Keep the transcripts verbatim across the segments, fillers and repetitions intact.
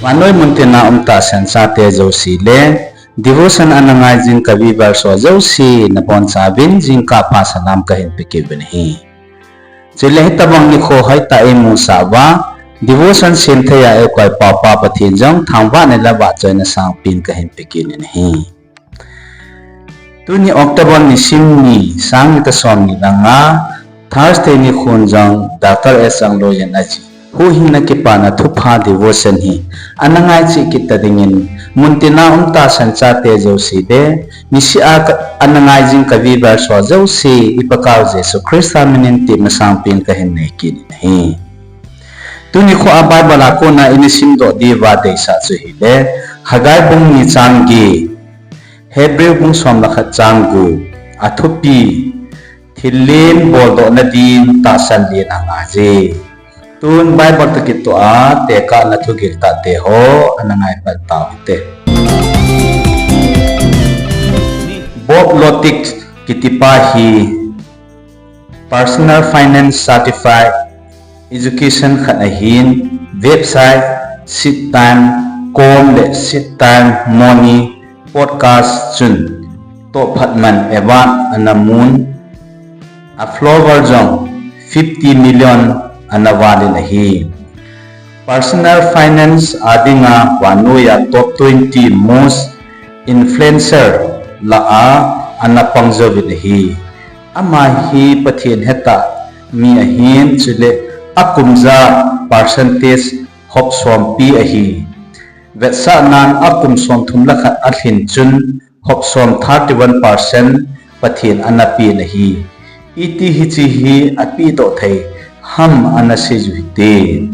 Vannoi muntina um tahsan chate jouse le, devotion ana ngai jing ka viewers ho jouse nabonchauvin jingkah pha salam kahin pe kit uvin ahi. Chule hitobang nikho hoitah a eimusah uva, devotion semthei a eikoi pau pa Pathen jong thangvahna le vahchoina sangpen kahin pe kit in ahi. Tuni October nisim ni, sang ni le som ni le nga, Thursday nikhon jong Doctor S Changloiyin ache, Huhhingna Kipana Thupha devotion hi ana ngai cheh kit ta dingin, muntina um tahsan chate jouse le, niseh a ka, ana ngai jing ka viewers ho jouse, i Pakaiu Jesu Christa minin tepna sangpen kahin nei kit in ahi. Tuni nikho a Bible a kona ina simdoh diuva deisah chu ahile, Haggai bung ni chang get, Hebrew bung som le khat chang gup, athupi, thil len boldohna din tahsan len angaije. Tun Bible toh kitoh a tekahna thugil tahte ho ana ngai pan tau hite. Bob Lotich kitipa hi personal finance certified education khat ahin, website Seed Time com le Seed Time Money podcast chun tohphat man award ana mun, a follower jong fifty million ana valin ahi. Personal finance a dinga vannoiya top twenty most influencer lah a ana pang jouvin ahi. Ama hi Pathen hetah mi ahin, chule akum jat percentage hopsom pi ahi. Vetsahnan akum somthum le khat alhin chun hopsom thirty-one percent Pathen ana pen ahi. Iti hiche hi apehdoh thei ham ana seiju hite.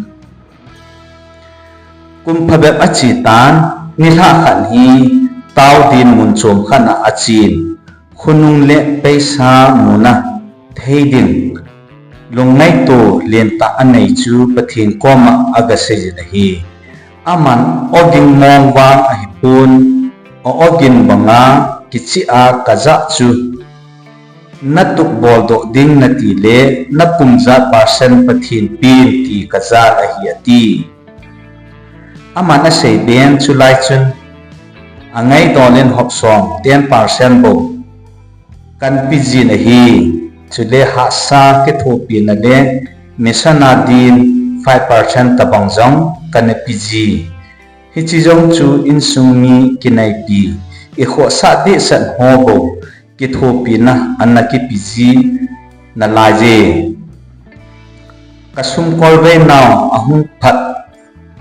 Kum phabep achetan, nilhah khat hi tao din mun chom khat a achen, khonung le paisa muna thei ding lungngaito lentah anei chu Pathen koma agaseijin ahi. Aman ogin mong vang ahipon, a-ogin banga kicheh a kajah chu natup boldoh ding nati le, nakum jat percent Pathen pen ti kajal ahi ati. Aman aseiben chulai chun, angaidolin hopsom ten percent bou kanapijin ahi. Chule hahsa kithopina le mission a din five percent tobang jong kanapiji. Hiche jong chu insung mi kinaipi, ikhohsah dehset ho bou kithopina ana kipiji nalaije. Kasum kolveinau ahung phat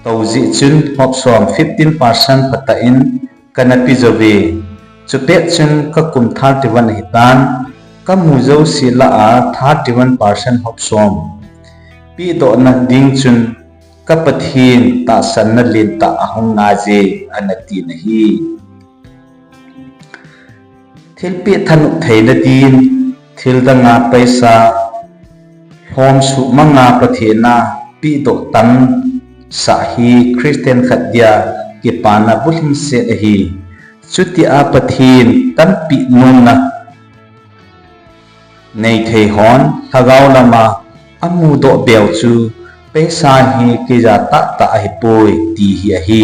tou jeh chun hopsom fifteen percent phatah in kanapi jouve. Chupet chun kakum thirty-one ahitan, kamu jouse lah a thirty-one percent hopsom pehdohna ding chun ka Pathen tahsanna lentah ahung ngaije, anatin ahi. Thilpeh thanop theina din, thil danga paisa lhomsuh manga Pathen a pehdoh tamsah hi Christian khat dia kipana bulhingset ahi. Chutia Pathen tampeh nomna neithei hon lhagao lama amudoh beu chu paisa hi keija tahtah ahipoi ti hi ahi.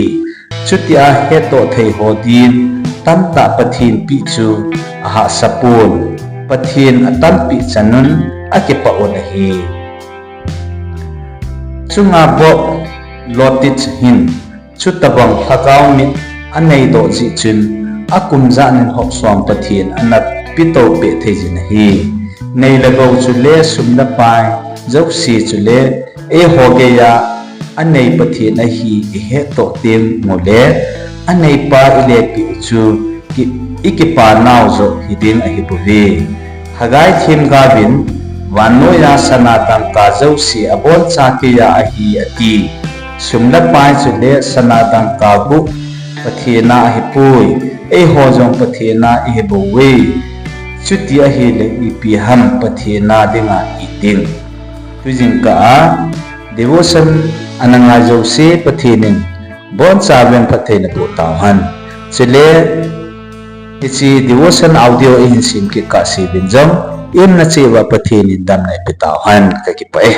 Chutia hetdoh thei ho din tamtah Pathen peh chu ahahsa pon, Pathen atampeh chanun akipah un ahi. Chunga Bob Lotich hin chutobang lhagao mit aneidoh jeh chun akum jat in hopsom Pathen ana petou peh theijin ahi. Nei le gou chule sum le pai jouse chule eiho geiya anei Pathen ahi ihetdoh teng ule, aneipa ilepeh u chu ki, ikipanau joh hiding ahibouve. Haggai themgaovin, vannoiya sana dangka jouse aboncha keiya ahi ati. Sum le pai chule sana dangka bou Pathen a ahipoi, eiho jong Pathen a ihibouve. Chuti ahile ipi ham Pathen a dinga hiding. Tujingkah a devotion ana ngai jouse Pathen in bonchauvin phatthei naboh tauhen. Chule hiche devotion audio ihin sem kit kahseuvin jong, iumna cheh uva Pathen in damna eipe tauhen, kakipah e.